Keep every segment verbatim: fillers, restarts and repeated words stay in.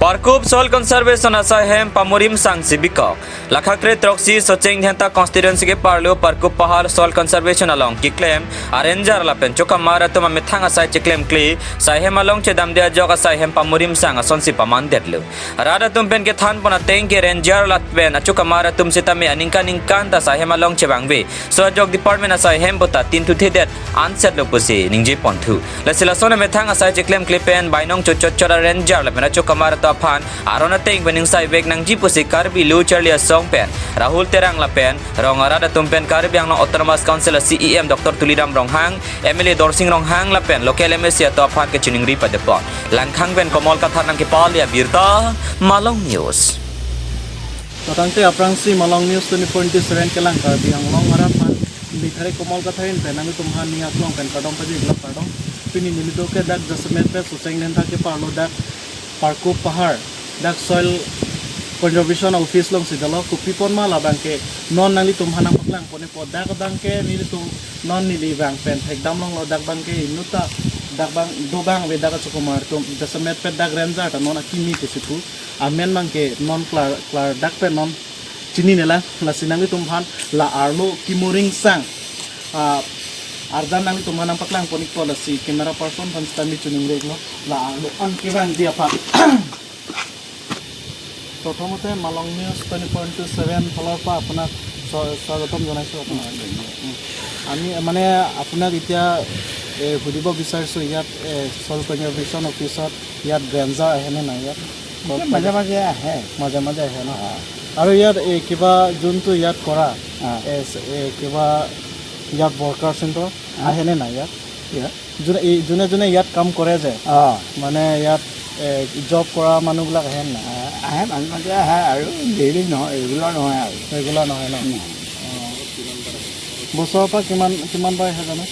Parkup Soil Conservation asai hem pamurim sangsi bikok. Lakha kre throksi Socheng Dhenta constituency keparlo Parkup Pahar Soil Conservation along keklem a-ranger lapen chokamar atum amethang asai cheklemkle, sai hem along chedamde ajok asai hem pamurim sang asonsi pamandetlo. Rat atum pen kethan pon ateng ke ranger lapen achokamar atum sitame aningkan ningkan ta sai hem along chevangve. So ajok department asai hem puta tin thuthedet ansetlo pusi ningje ponthu. Lasi lason amethang asai cheklemkle pen bainong chochot chot a-ranger lapen achokamar atum aphan aron ateng pen ingsai vek nangji pusi Karbi Lo Charli Asong pen Rahul Terang lapen rong arat atum pen Karbi Anglong Autonomous Council a-C E M Doctor Tuliram Ronghang, M L A Dorsing Ronghang lapen local M A C atum aphan kachiningri padepon. Langkhang pen Komol Kathar nangkepale abirta, Malong News. Tangte aphrangsi Malong News twenty-four into seven kelang Karbi Anglong arat aphan neli Thare Komol Kathar ahin pen nanglitum aphan ning aklong pen kardom pajirlo, kardom. Pini neli do ke dak jasemet pen Socheng Dhenta keparlo dak Parkup Pahar dak Soil Conservation Office alongsi dolo. Kopi apot ma labang ke non nanglitum aphan nangpaklang pon-ikpo, dak abang ke nelitum non neli vang pen thekdam longlo, dak abang ke inut ta dak abang do abang ave dak achokamar atum, jasemet pen dak ranger ta non akimi pusi pu. Amen abang ke non klar klardak pen non chinine lang, lasi nanglitum aphan la arlo kimuring sang, ah, arjan nanglitum aphan nangpaklang pon-ikpo, lasi camera person aphan sitame chiningri-iklo, la arlo an kevangji aphan. প্ৰথমতে মালং news twenty four into seven ফালৰ পৰা আপোনাক স্বা- স্বাগতম জনাইছোঁ আপোনাক। আমি মানে আপোনাক এতিয়া, এ, সুধিব বিচাৰিছোঁ, ইয়াত, এ, চইল কনজাৰ্ভেশ্যন অফিচত ইয়াত ৰেঞ্জাৰ আহেনে নাই ইয়াত? মাজে মাজে আহে। মাজে মাজে আহে ন? অ। আৰু ইয়াত, এ, কিবা যোনটো ইয়াত কৰা, অ। এ, চ-, এ, কিবা ইয়াত ৱৰ্কাৰ চেণ্টাৰ অ। আহেনে নাই ইয়াত? ইয়াত? যোনে, এই যোনে যোনে ইয়াত কাম কৰে যে, অ। মানে ইয়াত, এ, জব কৰা মানুহবিলাক আহেনে নাই? আ-, আহে, মাজে মাজে আহে আৰু ডেইলি নহয়, ৰেগুলাৰ নহয় আৰু। ৰেগুলাৰ নহয় ন? নহয়। অ। বছৰৰ পৰা কিমান, কিমান বাৰ আহে জানো?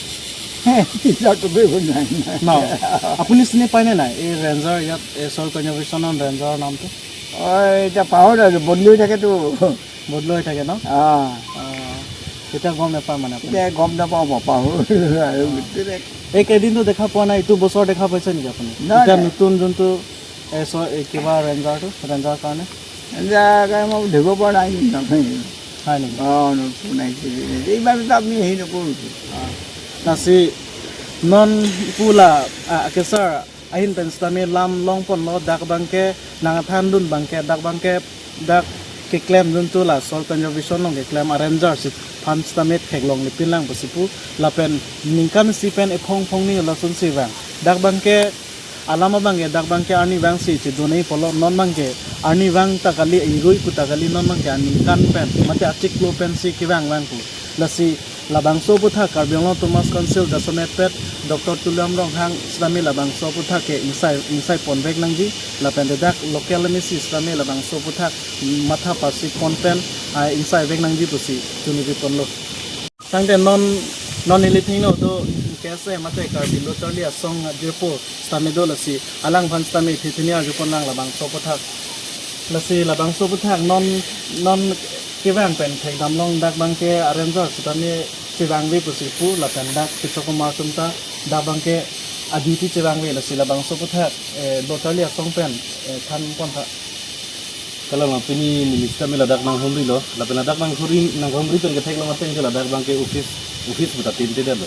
হিচাপটো কৰিব নাই, নাই। ন? আপুনি চিনি পায়নে নাই এই ৰেঞ্জাৰ, ইয়াত, এ, চইল কনজাৰ্ভেশ্যনৰ ৰেঞ্জাৰৰ নামটো? অ, এতিয়া পাহৰি থাকিলো, বদলি হৈ থাকেতো। বদলি হৈ থাকে ন? অ। অ। এতিয়া গম নাপায় মানে আপুনি? এতিয়া গম নাপাওঁ, মই পাহৰিলো আৰু গোটেই। এই কেইদিনটো দেখা পোৱা নাই, এইটো বছৰ দেখা পাইছে নেকি আপুনি? নাই, এতিয়া নাই। নতুন যোনটো, এ, চ-, এ, কিবা ৰেঞ্জাৰটো, ৰেঞ্জাৰ কাৰণে? ৰেঞ্জাৰ কাৰণে মই ধৰিব পৰা নাই কিন্তু। হয় নেকি? অ, নতুন আহিছে। ইমান এটা আমি হেৰি নকৰোঁ। অ। Lasi non pu la, a, kesar ahin pen sitame lam long ponlo, dak abangke nangthandun abangke, dak abangke dak keklem dun tu la soil conservation along keklem a-ranger si aphan sitame theklongle pinlang pusi pu, lapen ningkan isi pen ephong phongni lasonsi vang. Dak abangke alam abangke dak abangke arnivang si chedun-e pulo, non abangke arnivang ta kali, irui pu ta kali, non abangke aningkan pen mate achiklo pensi kevang vang pu. Lasi labangso aputhak Karbi Anglong Autonomous Council jasemet pen Doctor Tuliram Ronghang sitame labangso aputhak ke ingsai, ingsai ponvek nangji, lapen dak local M A C sitame labangso aputhak matha pasi pon pen, ah, ingsai vek nangji pusi chuniji ponlo. Tangte non, non neli thengno do K S A mate Karbi Lo Charli Asong jirpo sitame do, lasi alangphan sitame thethini arju ponlang labangso aputhak. Lasi labangso aputhak non, non kevang pen thekdam long dak abangke a-ranger sitame chevangve pusi pu, lapen dak kechokomar atum ta dak abangke a-duty chevangve, lasi labangso aputhak, eh, Lo Charli Asong pen, eh, than pontha. Kalang pini neli sitame ladak nanghumrilo, lapen ladak nanghumri, nanghumri pen ketheklong ateng ke ladak abangke office, office puta tin te delo.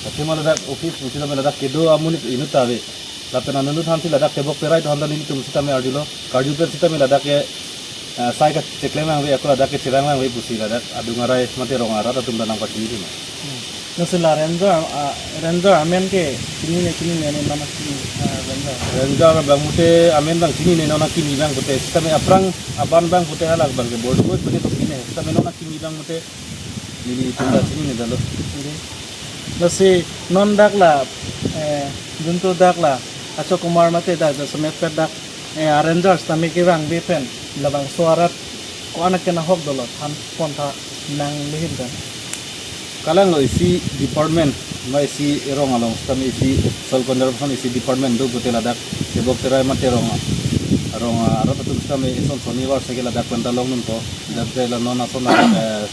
Tapi ma ladak office pusi lapen ladak kedo amonit inut ta ave. Lapen anut aphansi ladak tebok terai do aphan ta nelitum sitame arjulo. Karju pen sitame ladak ke, eh, sai kacheklem vangve, ako ladak kechevang vangve pusi ladak adung arai mate rong arat atum ta nangpachini ma. Hmm. Lasi la ranger, ah, ranger amen ke chinine, chinine ne, non akimi, ah, ranger? Ranger abang pute amen abang chinine, non akimi abang pute. Sitame aphrang aban abang pute halak abangke bor duo pute to chinine. Sitame non akimi abang pute nelitum ta chinine dalo. Oke. Lasi non dak la, eh, juntu dak la achokomar mate dak jasemet pen dak, eh, a-ranger sitame kevangve pen labangso arat ko-an akenang ahok dolo, than pontha nangli ahin pen. Kalanglo isi department, ma isi erong along sitame isi soil conservation isi department do pute ladak tebok terai mate rong, rong arat atum sitame ison sonibar seke ladak pen ta longdunpo. Dak ke la non ason ladak, eh,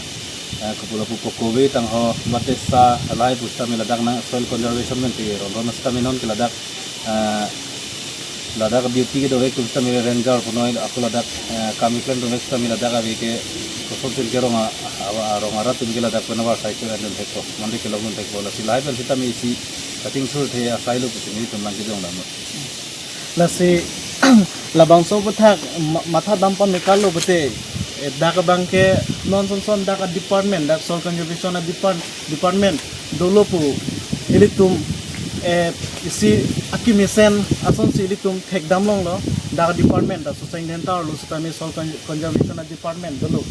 eh, kopulo pu kokove tangho mate sa lahai pu sitame ladak nang soil conservation pen te rong rong sitame non ke ladak, eh, Ladak duty kedovek atum sitame ranger punoi ako ladak, eh, kam keklem atum sitame ladak ave ke kosontin ke rong a-, a-, rong arat atum ke ladak pen avarsai ke dun thekpo, mande kelong dun thekpo, lasi lahai pen sitame isi kachingsur the asai lo pusi nelitum lang kejong dam. Lasi labangso aphuthak ma-, matha dam pon me kalo pute, eh, dak abang ke non son son dak a-department, dak soil conservation a-depart-, department dolo pu ilitum, eh, isi akemesen asonsi ilitum thekdam longlo, dak department ta Sucheng Dhentakarlo sitame soil con-, conservation a-department dolo.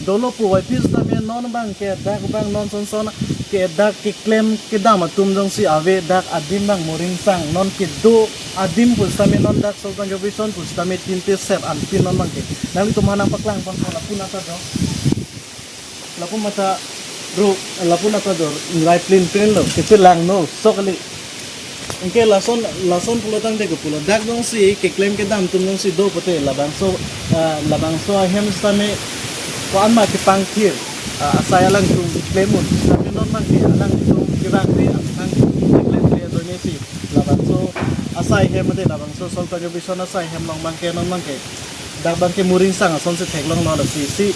Dolo pu wai pis tame non abang ke dak abang non son son ke dak keklem kedam atum jongsi ave, dak adim abang Moringsang, non kedo adim pusitame non dak soil conservation pusitame tin te set anpin non abang ke. Nanglitum aphan nangpaklang pon pon lapu nata do. Lapu mata ro, lapu nata do, rai plin plin lo, kepilangno sok kali. Anke lason, lason pulo tangte ke pulo. Dak jongsi keklem kedam atum jongsi do pute labangso, ah, labangso ahem sitame ko-an ma kepangthir, ah, asai alangtum klem un. Tapi non abang ke alangtum kevang te, alangtum keklem te ajoine si labangso asai hem te, labangso soil conservation asai hem along abang ke non abang ke dak abang ke Moringsang asonsi theklonglo, lasi isi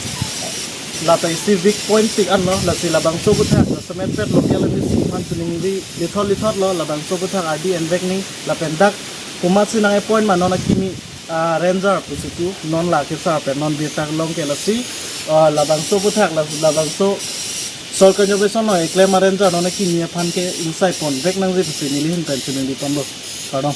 lata isi weak point tik anlo, lasi labangso aphuthak laso metpet local M A C aphan chiningri lithot lithot lo, labangso aphuthak ardi envek ni lapen dak komatsi nang-appoint ma non akimi, ah, ranger pusi tu non la kesar pen non birta kelong ke, lasi, ah, labangso aphuthak la-, labangso soil conservation along keklem a-ranger non akimi aphan ke ingsai ponvek nangji pusi neli ahin pen chiningri ponlo. Kardom.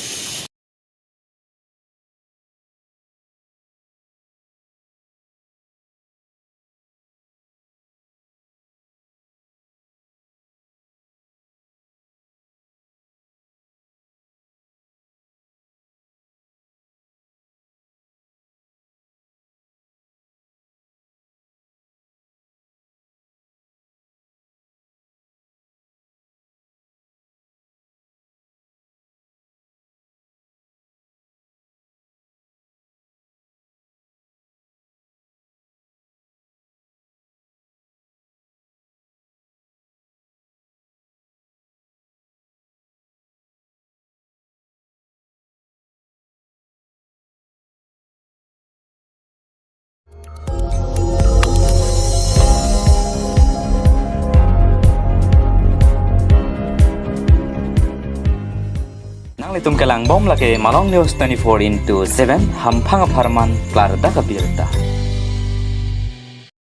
Nanglitum kelang bom lake Malong News twenty-four into seven, hamphang apharman klardak abirta.